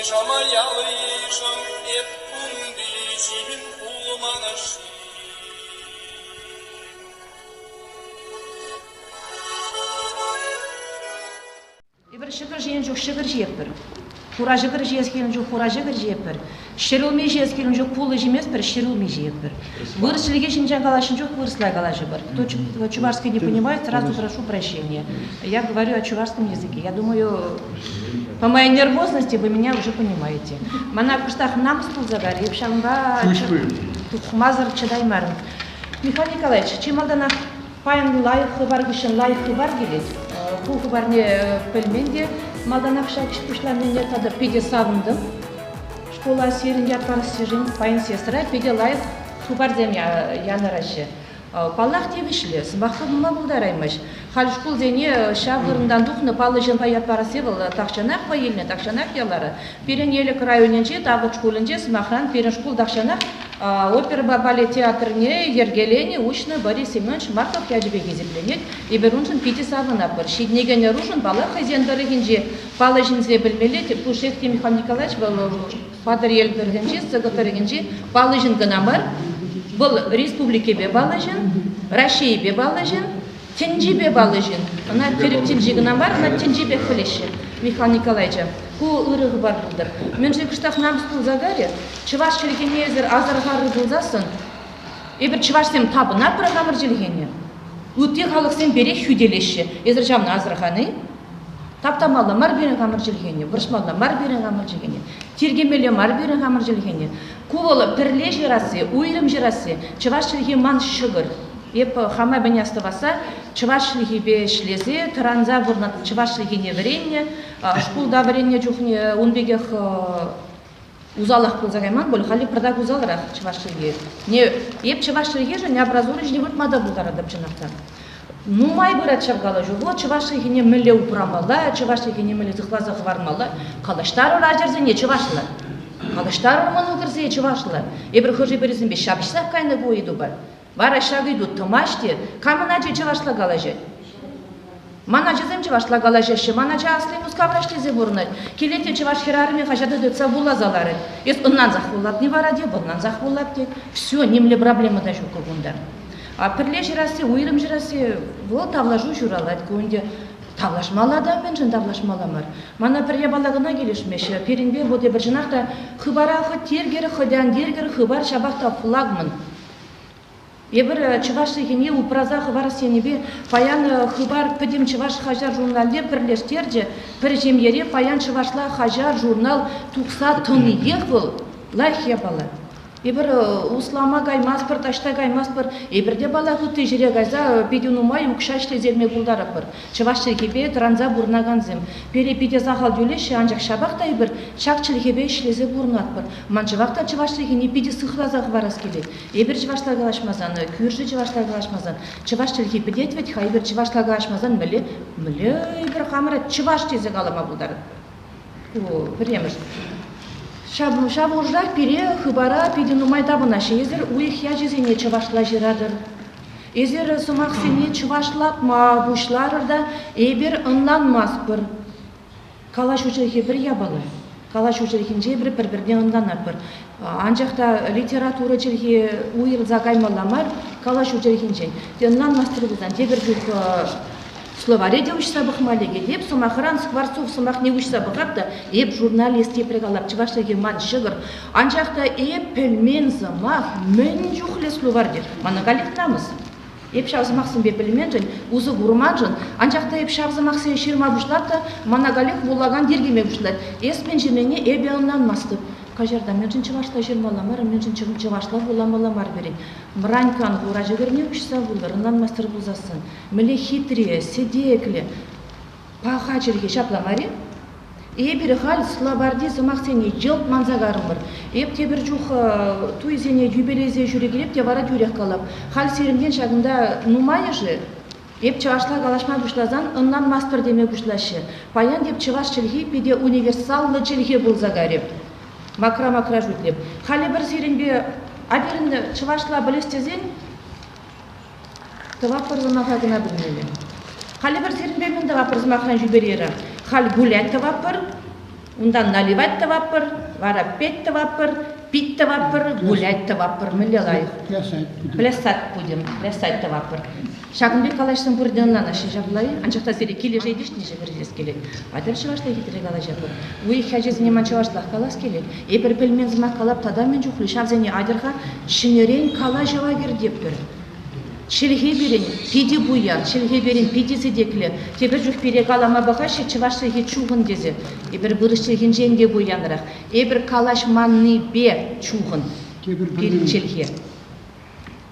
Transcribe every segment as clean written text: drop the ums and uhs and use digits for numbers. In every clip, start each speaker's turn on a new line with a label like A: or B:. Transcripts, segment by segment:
A: Шама ял-йышӑм, эп кунти ҫын пулман-ши?
B: Эпир ҫӑкӑр ҫинӗ чух ҫӑкӑр ҫиетпӗр. Хура ҫӑкӑр ҫиес килнӗ чух хура ҫӑкӑр ҫиетпӗр. Ҫӗрулми ҫиес килнӗ чух пулӑ ҫиместпӗр, ҫӗрулми ҫиетпӗр. Вырӑс чӗлхи ҫинчен калаҫнӑ чух вырӑсла калаҫӑпӑр. Кто чувашский не понимает, сразу прошу прощения. Я говорю о чувашском языке. Я думаю, по моей нервозности вы меня уже понимаете. Мана кӑштах намӑс пулса кайрӗ. Эп ҫавӑнпа тухмасӑр чӑтаймарӑм. Михаил Николаевич, чи малтанах Паян лайӑх хыпар хыҫҫӑн лайӑх хыпар килет. Ку хыпарне пӗлмен те малтанах ҫак ӗҫ пуҫланнине тата питӗ савӑнтӑм. Шкула сирӗн ят парассишӗн паян съездра питӗ лайӑх хыпарсем янӑраҫҫӗ. Паллах, тивӗҫлӗ, сӑмах тупма пултараймасть. Халь шкулсене ҫав вырӑнтан тухнӑ паллӑ ҫынпа ят парасси вӑл тахҫанах вӑй илнӗ, тахҫанах ялара. Пирӗн Элӗк районӗнчи Тавӑт шкулӗнче, сӑмахран, пирӗн шкул тахҫанах оперӑпа балет театрне йӗркеленӗ, уҫнӑ Борис Семенович Марков ячӗпе хисепленет. Эпир уншӑн питӗ савӑнатпӑр. Ҫитӗнекен ӑрушӑн, паллах, хӑйсен тӑрӑхӗнчи паллӑ ҫынсене пӗлмелле. Пушшех те Михаил Николаевич вӑл Патӑрьел тӑрӑхӗнчи, Сӑкӑт тӑрӑхӗнчи паллӑ ҫын кӑна мар, вӑл республикипе паллӑ ҫын, Раҫҫейӗпе паллӑ ҫын, Тӗнчипе паллӑ ҫын. Ӑна тӗрӗк тӗнчи кӑна мар, ӑна тӗнчипех пӗлеҫҫӗ. Михаил Николаевича, ку ырӑ хыпар пултӑр. Мӗншӗн кӑштах намӑс пулса кайрӗ? Чӑваш чӗлхине эсир асӑрхарӑр пулсассӑн, эпир чӑвашсем тапӑнатпӑр хамӑр чӗлхене. Ытти халӑхсем пире хӳтӗлеҫҫӗ. Эсир ҫавна асӑрхани? Таптамалла мар пирӗн хамӑр чӗлхене, вӑрҫмалла мар пирӗн хамӑр чӗлхене, тиркемелле мар пирӗн хамӑр чӗлхене. Ку вӑл пӗрле ҫырасси, уйрӑм ҫырасси. Чӑваш чӗлхи ман ҫӑкӑр. Эп хама мӗн астӑвасса чӑваш чӗлхипе ӗҫлесе тӑранса пурӑннӑ, чӑваш чӗлхине вӗреннӗ. Шкулта вӗреннӗ чухне ун пекех усалах пулса кайман пуль, халӗ пӑртак усалрах чӑваш чӗлхи. Не, эп чӑваш чӗлхишӗн амбразура ҫине выртма та пултаратӑп чӑнах та. Нумай пырать ҫав калаҫу. Вот чӑваш чӗлхине мӗнле упрамалла, чӑваш чӗлхине мӗнле сыхласа хӑвармалла. Калаҫтарӑр ачӑрсене чӑвашла. Калаҫтарӑр мӑнукӑрсене чӑвашла. Эпир хӑшӗ-пӗрисемпе ҫапӑҫсах кайнӑ ку ыйтупа. Вара ҫак ыйту тӑмасть те, камӑн ачи чӑвашла калаҫать? Ман ачасем чӑвашла калаҫаҫҫӗ, ман ача асли Мускавра ӗҫлесе пурӑнать. Киле те чӑваш хӗрарӑмӗ хаҫата тытса вуласа ларать. Эс ӑнлансах вулатни вара те, ӑнлансах вулать тет. Все, нимле проблема та ҫуккӑ кунта. А пӗрле ҫырасси, уйрӑм ҫырасси, вӑл тавлашу ҫуралать ку ӗнтӗ. Тавлашмалла та мӗншӗн тавлашмалла мар? Мана пӗр япала кӑна килӗшмеҫҫӗ. Пирӗнпе вот эпир чӑнах та хыпара хӑть тиркӗр, хӑть ан тиркӗр, хыпар ҫапах та флагман. Эпир чӑваш чӗлхине упраса хӑварас енӗпе паян Хыпар пӗтӗм чӑваш хаҫат-журналне пӗрлештерчӗ. Пӗр ҫемьере паян чӑвашла хаҫат-журнал тухса тӑниех вӑл лайӑх япала. Эпир услама каймастпӑр, таҫта каймастпӑр. Эпир те паллах ытти ҫӗре кайса питӗ нумай укҫа ӗҫлесе илме пултаратпӑр. Чӑваш чӗлхипе тӑранса пурӑнакансем пире питӗ сахал тӳлеҫҫӗ, анчах ҫапах та эпир ҫак чӗлхепе ӗҫлесе пурӑнатпӑр. Ман ҫавах та чӑваш чӗлхине питӗ сыхласа хӑварас килет. Эпир чӑвашла калаҫмасан, кӳршӗ чӑвашла калаҫмасан, чӑваш чӗлхи пӗтет вӗт-ха, эпир чӑвашла калаҫмасан мӗнле, мӗнле эпир хамӑра чӑваш тесе калама пултаратпӑр? Ку пӗрремӗш. Ҫав, ҫав хушӑрах пире хыпара питӗ нумай тапӑнаҫҫӗ. Эсир уйӑх ячӗсене чӑвашла ҫыратӑр. Эсир сӑмахсене чӑвашлатма пуҫларӑр та эпир ӑнланмастпӑр. Калаҫу чӗлхи пӗр япала. Калаҫу чӗлхинче эпир пӗр-пӗрне ӑнланатпӑр. Анчах та литература чӗлхи уйрӑлса каймалла мар калаҫу чӗлхинчен. Ӑнланмастӑр пулсан тепӗр чух словаре те уҫса пӑхма лекет. Эп, сӑмахран, Скворцов сӑмахне уҫса пӑхап та, эп журналист тепре калап, чӑваш чӗлхи ман ҫӑкӑр. Анчах та эп пӗлмен сӑмах мӗн чухлӗ словарьте. Мана каллех намӑс. Эп ҫав сӑмахсемпе пӗлменшӗн, усӑ курманшӑн, анчах та эп ҫав сӑмахсене ҫырма пуҫлап та мана каллех вулакан тиркеме пуҫлать. Эс мӗн ҫырнине эпӗ ӑнланмастӑп. Каҫарта, мӗншӗн чӑвашла ҫырмалла мар, мӗншӗн чӑвашла вуламалла мар пирӗн? Мраньккан хура ҫӑкӑрне уҫса вулӑр, ӑнланмастӑр пулсассӑн. Мӗнле хитре, сӗтеклӗ, паха чӗлхе ҫапла мар-и? Эпир халь словарьти сӑмахсене йӑлт манса карӑмӑр. Эп тепӗр чух туйсене юбилейсене ҫӳрекелеп те вара тӳрех калап. Халь сирӗнтен ҫакӑнта нумайӑшӗ эп чӑвашла калаҫма пуҫласан ӑнланмастпӑр теме пуҫлаҫҫӗ. Паян эп чӑваш чӗлхи питӗ универсаллӑ чӗлхе пулса кайрӗ. Макра-макра шутлеп. Халӗ пӗр сирӗнпе а пирӗн чӑвашла пӗлес тесен Тӑватпӑр сӑмаха кӑна пӗлмелле. Халӗ пӗр сирӗнпе мӗн тӑватпӑр сӑмахран ҫӳперера? Халь гулять тӑватпӑр. Унтан наливать тӑватпӑр, вара петь тӑватпӑр, пить тӑватпӑр, гулять тӑватпӑр. Мӗнле лайӑх. Плясать будем, плясать тӑватпӑр. Ҫакӑн пек калаҫсан пурте ӑнланаҫҫӗ ҫапла-и? Анчах та сире килӗшет-и тесе вӗрентес килет. Атьӑр чӑвашла хитре калаҫатпӑр. Уйӑх ячӗсене ман чӑвашлах калас килет. Эпир пӗлмен сӑмах калап тата мӗн чухлӗ ҫавсене атьӑр-ха ҫӗнӗрен калаҫӑва кӗртетпӗр. Чӗлхе пирӗн питӗ пуян, чӗлхе пирӗн питӗ сӗтеклӗ. Тепӗр чух пире калама пӑхаҫҫӗ чӑваш чӗлхи чухӑн тесе. Эпир вырӑс чӗлхинчен те пуянрах. Эпир калаҫманнипе чухӑн пирӗн чӗлхе.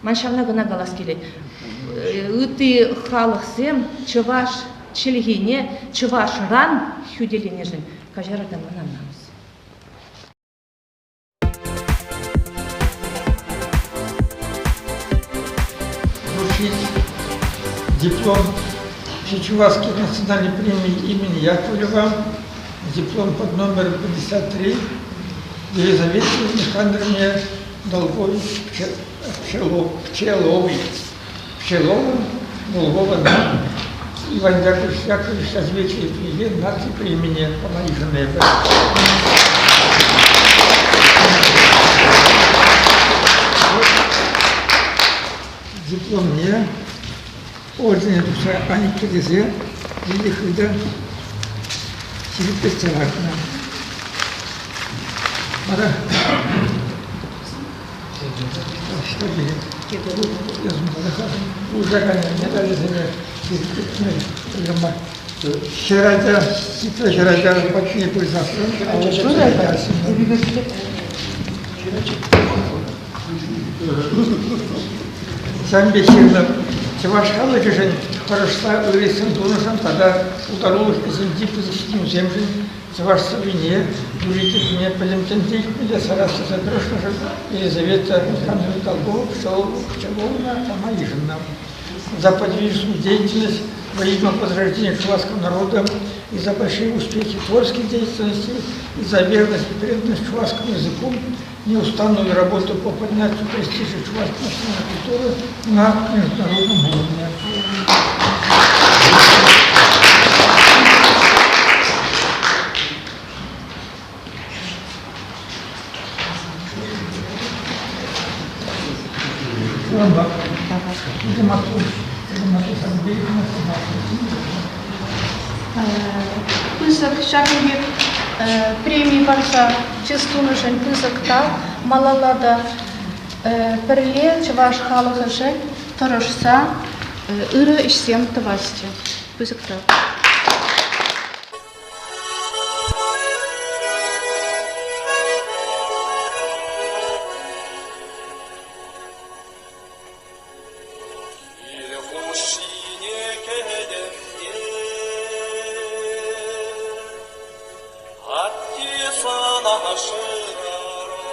B: Ман ҫавна кӑна калас килет. Ытти халӑхсем чӑваш чӗлхине чӑвашран хӳтӗленӗшӗн каҫарӑр та мана намӑс.
C: Вручить диплом Чувашской национальной премии имени Яковлева, диплом под номером 53 Елизавете Михайловне Долговой Пчеловой. Пчеловым Долгова Иван Яковлевич Яковлевич развитие президент наци премине пама йышӑннӑ. Дипломне ордене тухса анччӗ тесе Лилия хытӑ ҫирӗплетсе лартнӑ. Вара Медальсене хӗрача, хитре хӗрача патне пырсассӑн Ҫавӑн пек ҫырнӑ чӑваш халӑхӗшӗн тӑрӑшса ырӑ тунӑшӑн тата пултарулӑх ӗҫӗнчи пысӑк ҫитӗнӳсемшӗн Чӑваш сӑввине, юрри-кӗввине пӗтӗм тӗнче илтмелле сарас тесе тӑрӑшнӑшӑн Елизавета Михайловна Долгова Пчеловна ӑна йышӑннӑ. За подвижную деятельность во имя возрождения чувашского народа и за большие успехи творческой деятельности, и за верность и преданность чувашскому языку, неустанную работу по поднятию престижа чувашской национальной культуры на международном уровне.
D: Пысӑк ҫакӑн пек преми парса чыс тунӑшӑн пысӑк тав. Малалла та пӗрле чӑваш халӑхӗшӗн тӑрӑшса ырӑ ӗҫсем тӑвасчӗ. Пысӑк тав.
A: Кил хушшине кӗтӗм те, атте сана шырарӑм.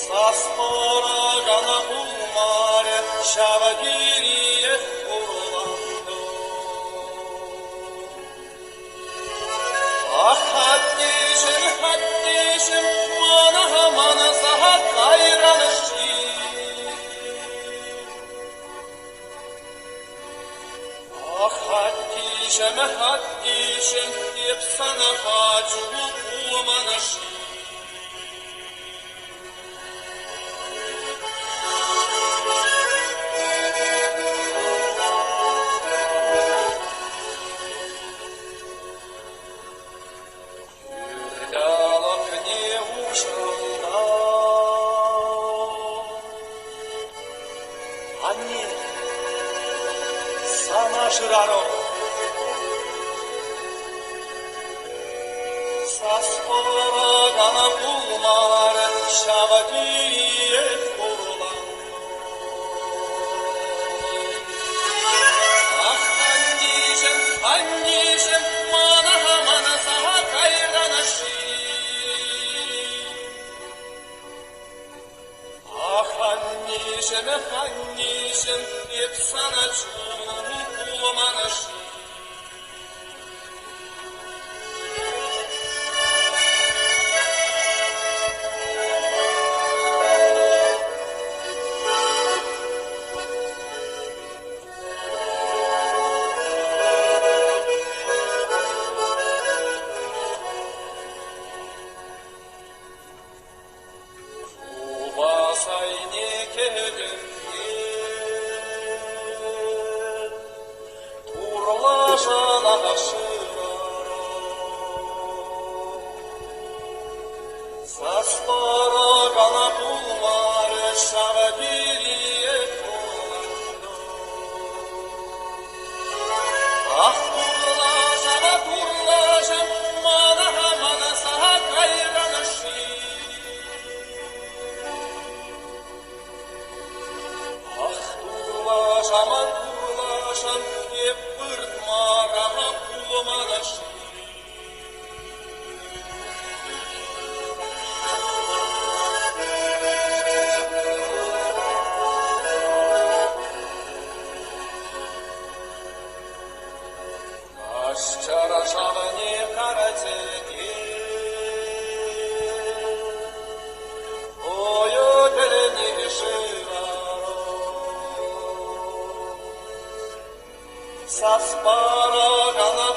A: Сас паракан пулмарӗ, ҫав териех хурлантӑм. Ах, аттеҫӗм, аттеҫӗм, мана манса кайран-ши? Ах, аттеҫӗм, аттеҫӗм, эп сана ачу пулман-ши? Пӳрт алӑкне уҫрӑм та Анне, сана шырарӑм. Сас паракан пулмарӗ, ҫав териех хурлантӑм. Ах, аннеҫӗм, аннеҫӗм, мана манса кайран-ши? Ах, аннеҫӗм, аннеҫӗм, эп сана чунӑм пулман-ши? Сас паракана пулмарӗ ҫав тери хурлантӑм. Ах, турлашам, турлашам, мана, манса кайран-ши? Ах, турлашам, турлашам, эп выртмарам пулман-ши? Каҫчарашавне каратене Ою тӗлне шырарӑм. Сас паракана